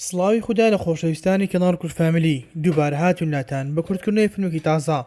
سڵاوی خودا لە خۆشەویستانی کەناڵ کورد فامیلی دووبارە هاتوین لاتان بە کورتکردنەوەی فیلمێکی تازە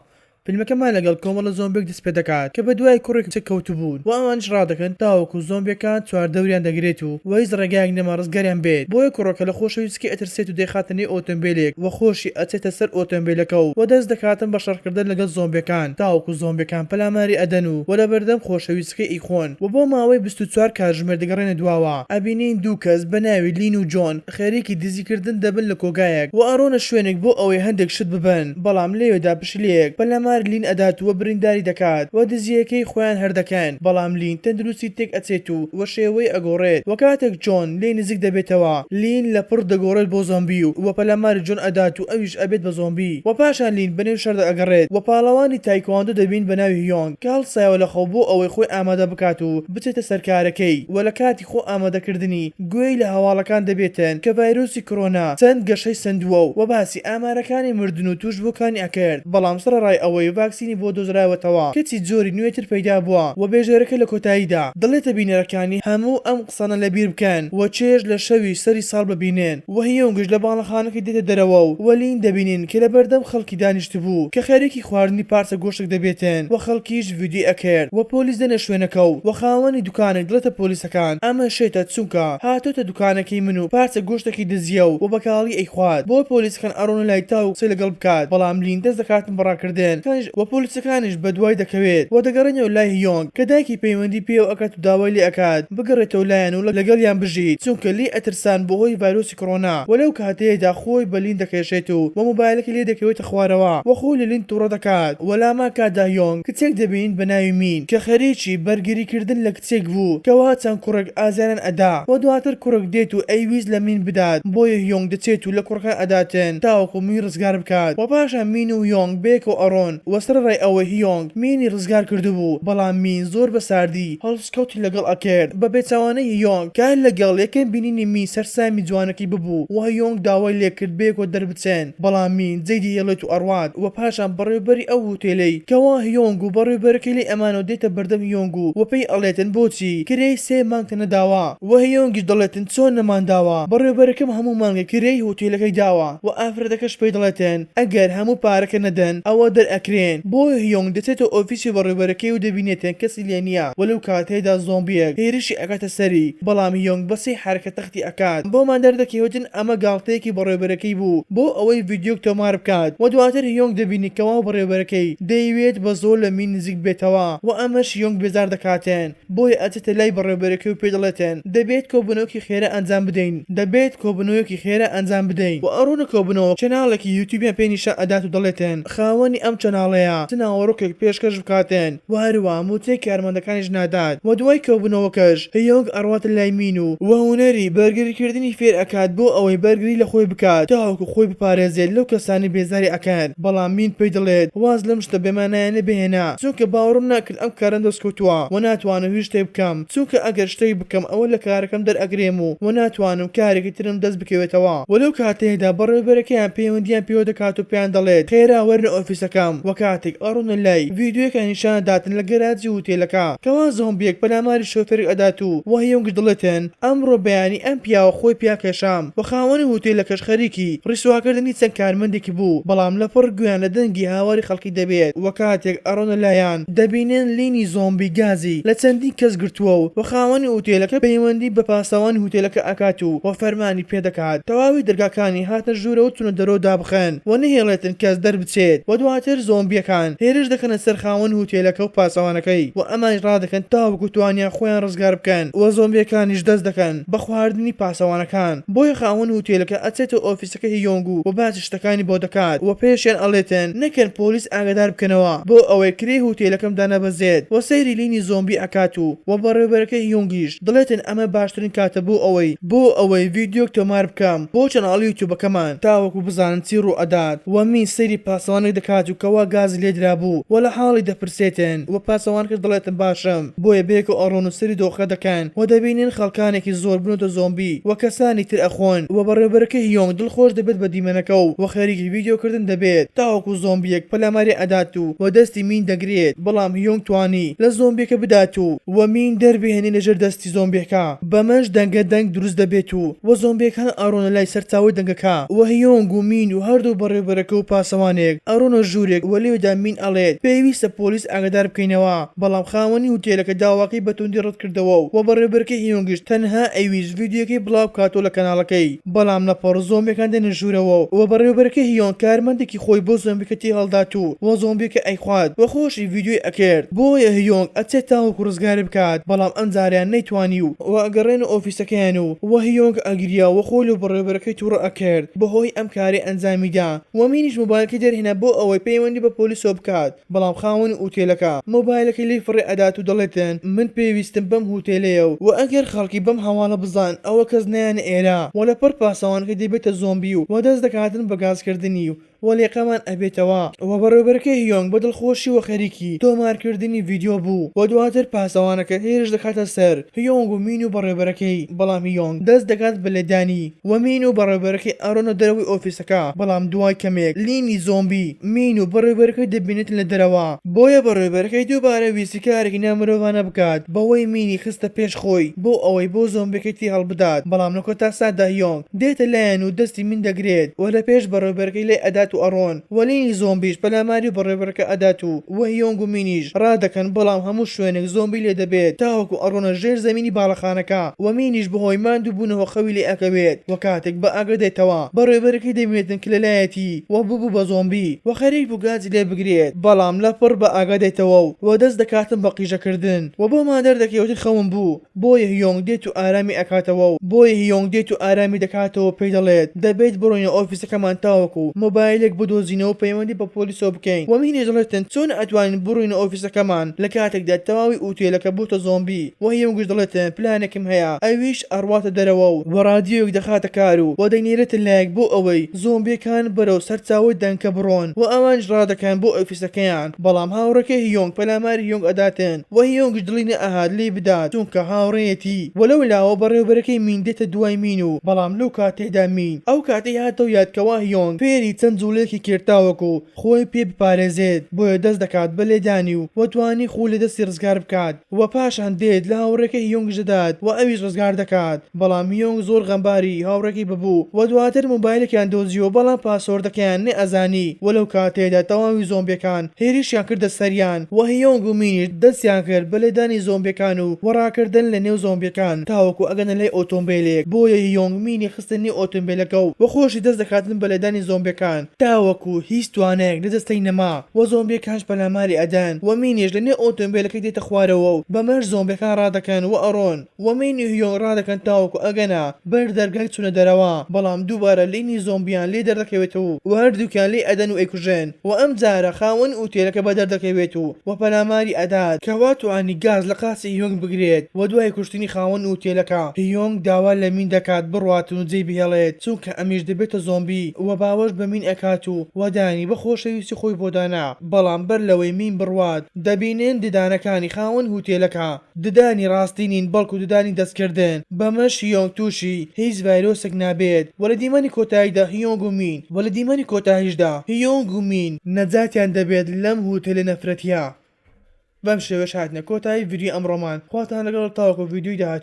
فیلمەکەمان لەگەڵ کۆمەڵە زۆمبیەک دەست پێدەکات کە بەدوای کوڕێک کچێک کەوتبوون و ئەوانیش ڕادەکەن تاوەکو زۆمبیەکان چواردەوریان دەگرێت و وە هیچ ڕێگایەک نەما ڕزگاریان بێت بۆیە کوڕەکە لە خۆشەویستیەکەی ئەترسێت و دەیخاتە نێو ئۆتۆمبیلێک و خۆشی ئەچێتە سەر ئۆتۆمبیلەکە و وە دەست دەکاتن بە شەڕکردن لەگەڵ زۆمبیەکان تاوەکو زۆمبیەکان پەلاماری ئەدەن و وە لەبەردەم خۆشەویستەکەی ئەیخۆن و بۆ ماوەی 24 کاتژمێر دەگەڕێنە دواوە ئەبینین دوو کەس بە ناوی لین و جۆن خەریکی دزی کردن دەبن لە کۆگایەک و ئەڕۆنە شوێنێک بۆ ئەوەی هەندێک شت ببەن بەڵام لەوێدا پشیلەیەک پەلامار لین ئەدات و برینداری دەکات و دزییەکەی خۆیان هەر دەکەن بەڵام لین تەندروستی تێک ئەچێت و و شێوەی ئەگۆڕێت و کاتێک جۆن لێی نزیک دەبێتەوە لین لە پڕ دەگۆڕێت بۆ زۆمبی و و پەلاماری جۆن ئەدات و ئەویش ئەبێت بە زۆمبی و پاشان لین بەنێو شەردا ئەگەڕێت و پاڵەوانی تایکواندۆ دەبین بە ناوی هیۆنگ کە هەڵسایەوە لە خەو بۆ ئەوەی خۆی ئامادە بکات و بچێتە سەر کارەکەی و لە کاتی خۆ ئامادەکردنی گوێی لە هەواڵەکان دەبێتن کە ڤایرۆسی کرۆنا چەند گەشەی سەندووە و باسی ئامارەکانی مردن و تووشبووەکانی ئەکرد، بەڵام سەرەڕای ئەوەی ڤاکسینی بۆ دۆزراوەتەوە کەچی جۆری نوێتر پەیدا بووە و بێژەرەکە لە کۆتاییدا دەڵێتە بینەرەکانی هەموو ئەم قسانە لەبیر بکەن و چێژ لە شەوی سەری ساڵ ببینن و هیۆنگیش لە باڵەخانەکەی دێتە دەرەوە و لین دەبینین کە لەبەردەم خەڵکی دانیشتبوو کە خەریکی خواردنی پارچە گۆشتێک دەبێتن و خەڵکیش ڤیدیۆی ئەکرد و پۆلیس دێنە شوێنەکە و و خاوەنی دوکانێک دەڵێتە پۆلیسەکان ئەمە شێتە چونکە هاتۆتە دوکانەکەی من و پارچە گۆشتێکی دزیە و و بە کاڵی ئەیخوات بۆ پۆلیسەکان ئەڕۆنە لای تاو قسەی لەگەڵ بکات بەڵام لین دەست دەکاتن بە ڕاکردن کانیش و پۆلیسەکانیش بە دوای دەکەوێت و دەگەڕێنەوە لای هیۆنگ کە دایکی پەیوەندی پێوە ئەکات و داوای لێ ئەکات بگەڕێتەوە لایان و لەگەڵیان بژیت چونکە لێی ئەترسان بەهۆی ڤایرۆسی کڕۆنا و لەو کاتەیەدا خۆی بە لین دەکێشێت و و مۆبایلەکەی لێ دەکەوێتە خوارەوە و خۆی لە لین توڕە دەکات و لاما کاتدا هیۆنگ کچێک دەبینین بە ناوی مین کە خەریکی بەرگری کردن لە کچێک بوو کەوا چەند کوڕێک ئازاریان ئەدا و دواتر کوڕێک دێت و ئەیویست لە مین بدات بۆیە هیۆنگ دەچێت و لە کوڕەکان ئەداتن تاوەکو مین ڕزگار بکات و پاشان مین و هیۆنگ بەیەکەوە ئەڕۆن و سەرەڕای ئەوەی هیۆنگ مینی ڕزگار کردبوو بەڵام مین زۆر بە ساردی هەڵسوکەوتی لەگەڵ ئەکرد بە پێچەوانەی هیۆنگ کە هەر لەگەڵ یەکەم بینینی مین سەرسامی جوانەکەی ببوو و هیۆنگ داوای لێکرد بەیەکەوە دەربچن بەڵام مین جێی دەهێڵێت و ئەڕوات و پاشان بەڕێوبەری ئەو هوتێلەی کەوا هیۆنگ و بەڕێوبەرەکەی لێی ئەمانەوە دێتە بەردەم هیۆنگ و و پێی ئەڵێتن بۆچی کرێی سێ مانگتان نەداوە و هیۆنگیش دەڵێتن چۆن نەمانداوە بەڕێوبەرەکەم هەموو مانگێک کرێی هوتێلەکەی داوە و ئافرەتەکەش پێی دەڵێتن ئەگەر هەموو پارەکە نەدەن ئەوە دەرئەکرێن بۆیە هیۆنگ دەچێتە ئۆفیسی بەڕێوبەرەکەی و دەبینێتن کەسی لێ نیە و لەو کاتەیدا زۆمبیەک هێرشی ئەکاتە سەری بەڵام هیۆنگ بە سێ حەرەکەت تەختی ئەکات بۆمان دەردەکەوێتن ئەمە گاڵتەیەکی بەڕێوبەرەکەی بوو بۆ ئەوەی ڤیدیۆک تۆمار بکات و دواتر هیۆنگ دەبینی کەوا بەڕێوبەرەکەی دەیەوێت بە زۆر لە مین نزیک بێتەوە و ئەمەش هیۆنگ بێزار دەکاتن بۆیە ئەچێتە لای بەڕێوبەرەکەی و پێی دەڵێتن دەبێت کۆبونەوەکی خێرا ئەنجام بدەین دەبێت کۆبونەوەیەکی خێرا ئەنجام بدەین و ئەڕۆنە کۆبونەوە channel ێکی یوتیوبیان پێ نیشان ئەدات و دەڵێتن خاوەنی ئەم channel ەیە چ ناوەڕۆکێک پێشکەش بکاتن و هەروا موچەی کارمەندەکانیش نادات و دوای کۆبونەوەکەش هیۆنگ ئەڕواتە لای مین و وە هونەری بەرگری کردنی فێر ئەکات بۆ ئەوەی بەرگری لە خۆی بکات تاوەکو خۆی بپارێزێت لەو کەسانەی بێزاری ئەکەن بەڵام مین پێی دەڵێت واز لەم شتە بێمانایانە بهێنە چونکە باوەڕم ناکرد ئەم کارەم دەست کەوتووە و ناتوانم هیچ شتێک بکەم چونکە ئەگەر شتێک بکەم ئەوە لە کارەکەم دەرئەکرێم و وە ناتوانم کارێکی ترم دەست بکەوێتەوە وە لەو کاتەیەدا بەڕێوەبەرەکەیان پەیوەندیان پێوە دەکات و پێیان دەڵێت خێرا وەرنە ئۆفیسەکەم وە کاتێک ئەڕۆنە لای ڤیدیۆیەکیان نیشان ئەداتن لە گەراجی هوتێلەکە کەوا زۆمبیەک پەلاماری شۆفێرێک ئەدات و وە هیۆنگیش دەڵێتن ئەمڕۆ بەیانی ئەم پیاوە خۆی پیا کێشام وە خاوەنی هوتێلەکەش خەریکی ڕیسواکردنی چەند کارمەندێکی بوو بەڵام لەپڕ گوێیان لە دەنگی هاواری خەڵکی دەبێت وە کاتێک ئەڕۆنە لایان دەبینن لینی زۆمبی گازی لە چەندین کەس گرتووە و وە خاوەنی ئوتێلەکە پەیوەندی بە پاسەوانی هوتێلەکە ئەکات و وە فەرمانی پێدەکات تەواوی دەرگاکانی هاتنە ژوورەوە چوونە دەرەوە دابخەن و نەهێڵێتن کەس دەربچێت وە دواتر زۆمبیەکان هێرش دەکەنە سەر خاوەن هوتێلەکە و پاسەوانەکەی و ئەمانیش ڕادەکەن تاوەکو توانیان خۆیان ڕزگار بکەن و زۆمبیەکانیش دەست دەکەن بە خواردنی پاسەوانەکان بۆیە خاوەن هوتێلەکە ئەچێتە ئۆفیسەکە هیۆنگ و وە باسی شتەکانی بۆ دەکات و پێشیان ئەڵێتن نەکەن پۆلیس ئاگادار بکەنەوە بۆ ئەوەی کرێی هوتێلەکەم دانەبەزێت وە سەیری لینی زۆمبی ئەکات و وە بەڕێوبەرەکەی هیۆنگیش دەڵێتن ئەمە باشترین کاتە بۆ ئەوەی بۆ ئەوەی ڤیدیۆک تۆمار بکەم بۆ channel ی یوتیوبەکەمان تاوەکو بزانن چی ڕوو ئەدات وە مین سەیری پاسەوانێک دەکات و کەوا. کەوا گازی لێدرابوو وە لە حاڵی دەپرسێتن وە پاسەوانەکەش دەڵێتن باشم بۆیە بەیەکەوە ئەڕۆن و سەیری دۆخەکە دەکەن وە دەبینن خەڵکانێکی زۆر بونەتە زۆمبی وە کەسانی تر ئەخۆن وە بەڕێوبەرەکەی هیۆنگ دڵخۆش دەبێت بە دیمەنەکە و وە خەریکی ڤیدیۆ کردن دەبێت تاوەکو زۆمبیەک پەلاماری ئەدات و وە دەستی مین دەگرێت بەڵام هیۆنگ توانی لە زۆمبیەکە بدات و وە مین دەربهێنێ لەژێر دەستی زۆمبیەکە بەمەش دەنگە دەنگ دروست دەبێت و وە زۆمبیەکان ئەڕۆنە لای سەرچاوەی دەنگەکە وە هیۆنگ و مین و هەردوو بەڕێوبەرەکە و پاسەوانێک ئەڕۆنە ژوورێک وە لەوێدا مین ئەڵێت پێویستە پۆلیس ئاگادار بکەینەوە بەڵام خاوەنی هوتێلەکە داواکەی بە توندی ڕەت کردەوە و وە بەڕێوبەرەکەی هیۆنگیش تەنها ئەیویست ڤیدیۆکەی بڵاو بکاتەوە لە کەناڵەکەی بەڵام لەپڕ زۆمبیەکان دێنە ژوورەوە و وە بەڕێوبەرەکەی هیۆنگ کارمەندێکی خۆی بۆ زۆمبیەکە تێهەڵدات و وە زۆمبیەکە ئەیخوات وە خۆشی ڤیدیۆی ئەکرد بۆیە هیۆنگ ئەچێت تاوەکو ڕزگاری بکات بەڵام ئەمجارەیان نەیتوانی و وە ئەگەڕێنە ئۆفیسەکەیان و وە هیۆنگ ئەگریا وە خۆی لە بەڕێوبەرەکەی توڕە ئەکرد بەهۆی ئەم کارەی ئەنجامیدا وە مینیش مۆبایلەکەی دەرهێنا بۆ ئەوەی پەیوەندی بە پۆلیسەوە بکات بەڵام خاوەنی ئوتێلەکە مۆبایلەکەی لێی فڕێ ئەدات و دەڵێتن من پێویستم بەم هوتێلەیە و وە ئەگەر خەڵکی بەم هەواڵە بزان ئەوە کەس نایەنە ئێرە وە لەپڕ پاسەوانەکەی دەبێتە زۆمبی و وە دەست دەکاتن بە گازکردنی و وە لێقەمان ئەبێتەوە وە بەڕێوبەرەکەی هیۆنگ بە دڵخۆشیەوە خەریکی تۆمارکردنی ڤیدیۆ بوو وە دواتر پاسەوانەکە هێرش دەکاتە سەر هیۆنگ و مین و بەڕێوبەرەکەی بەڵام هیۆنگ دەست دەکات بە لێدانی وە مین و بەڕێوبەرەکەی ئەڕۆنە دەرەوەی ئۆفیسەکە بەڵام دوای کەمێک لینی زۆمبی مین و بەڕێوبەرەکەی دەبینێتن لە دەرەوە بۆیە بەڕێوبەرەکەی دووبارە ویستی کارێکی نامرۆڤانە بکات بەوەی مینی خستە پێش خۆی بۆ ئەوەی بۆ زۆمبیەکەی تێهەڵبدات بەڵام لە کۆتا ساتدا هیۆنگ دێتە لایان و دەستی مین دەگرێت و لە پێش بەڕێوبەرەکەی لێی ئەدات و ئەڕۆن و لینی زۆمبیش پەلاماری بەڕێوبەرەکە ئەدات و وە هیۆنگ و مینیش ڕادەکەن بەڵام هەموو شوێنێک زۆمبی لێ دەبێت تاوەکو ئەڕۆنە ژێر زەمینی باڵەخانەکە وە مینیش بەهۆی ماندوو بوونەوە خەوی لێ ئەکەوێت وە کاتێک بە ئاگا دێتەوە بەڕێوبەرەکەی دەبینێتن کە لەلایەتی وە ببوو بە زۆمبی وە خەریک بوو گازی لێ بگرێت بەڵام لەپڕ بە ئاگا دێتەوە و وە دەست دەکاتن بە قیژە کردن وە بۆمان دەردەکەوێتن خەوم بوو بۆیە هیۆنگ دێت و ئارامی ئەکاتەوە و بۆیە هیۆنگ دێت و ئارامی دەکاتەوە و پێی دەڵێت دەبێت بڕۆینە ئۆفیسەکەمان تاوەکو مۆبایلێک بدۆزینەوە و پەیوەندی بە پۆلیسەوە بکەین وە مینیش دەڵێتن چۆن ئەتوانین بڕۆینە ئۆفیسەکەمان لە کاتێکدا تەواوی ئوتێلەکە بۆتە زۆمبی وە هیۆنگیش دەڵێتن پلانێکم هەیە ئەویش ئەڕواتە دەرەوە و وە ڕادیۆیەک دەخاتە کار و وە دەینێرێتە لایەک بۆ ئەوەی زۆمبیەکان بەرەو سەرچاوەی دەنگکە بڕۆن وە ئەوانیش ڕادەکەن بۆ ئۆفیسەکەیان بەڵام هاوڕێکەی هیۆنگ پەلاماری هیۆنگ ئەداتن وە هیۆنگیش دڵی نەئەهات لێی بدات چونکە هاوڕێیەتی وە لەو لاوە بەڕێوبەرەکەی مین دێتە دوای مین و بەڵام لەو کاتەیدا مین ئەو کاتەی هاتەوە یاد کەوا هیۆنگ فێری چەند جوڵەیەکی کرد تاوەکو خۆی پێ بپارێزێت بۆیە دەست دەکات بە لێدانی و وە توانی خۆی لە دەستی ڕزگار بکات وە پاشان دێت لە هاوڕێکەی هیۆنگیش دەدات وە ئەویش ڕزگار دەکات بەڵام هیۆنگ زۆر غەمباری هاوڕێکەی ببوو وە دواتر مۆبایلێکیان دۆزیەوە بەڵام password ەکەیان نەئەزانی وە لەو کاتەیدا تەواوی زۆمبیەکان هێرشیان کردە سەریان وە هیۆنگ و مینیش دەستیان کرد بە لێدانی زۆمبیەکان و وە ڕاکردن لە نێو زۆمبیەکان تاوەکو ئەگەنە لای ئۆتۆمبێلێک بۆیە هیۆنگ مینی خستە نێو ئۆتۆمبێلەکە و وە خۆشی دەست دەکاتن بە لێدانی زۆمبیەکان تاوەکو هیچ توانایەک لە جەستەی نەما وە زۆمبیەکانش پەلاماری ئەدەن وە مینیش لە نێو ئۆتۆمبێلەکەی دێتە خوارەوە و بەمەش زۆمبیەکان ڕادەکەن و ئەڕۆن وە مین و هیۆنگ ڕادەکەن تاوەکو ئەگەنە بەر دەرگای چونە دەرەوە بەڵام دووبارە لینی زۆمبیان لێ دەردەکەوێتەوە و هەردووکیان لێی ئەدەن و ئەیکوژن وە ئەمجارە خاوەنی ئوتێلەکە بەدەردەکەوێت و وە پەلاماری ئەدات کەوا توانی گاز لە قاچی هیۆنگ بگرێت وە دوای کوشتنی خاوەن ئوتێلەکە هیۆنگ داوا لە مین دەکات بڕواتن و جێی بهێڵێت چونکە ئەمیش دەبێتە زۆمبی وە باوەش بە مین ئەکات و وە دانی بە خۆشەویستی خۆی بۆ دانا بەڵام بەر لەوەی مین بڕوات دەبینن ددانەکانی خاوەن هوتێلەکە ددانی ڕاستی نین بەڵکو ددانی دەستکردن، بەمەش هیۆنگ توشی هیچ ڤایرۆسێک نابێت وە لە دیمەنی کۆتاییدا هیۆنگ و مین وە لە دیمەنی کۆتاییشدا هیۆنگ و مین نەجاتیان دەبێت لەم هوتێلە نەفرەتیە. بەم شێوەیەش هاتینە کۆتایی ڤیدیۆی ئەمڕۆمان خواتان لەگەڵ تاوەکو ڤیدیۆی داهاتوو.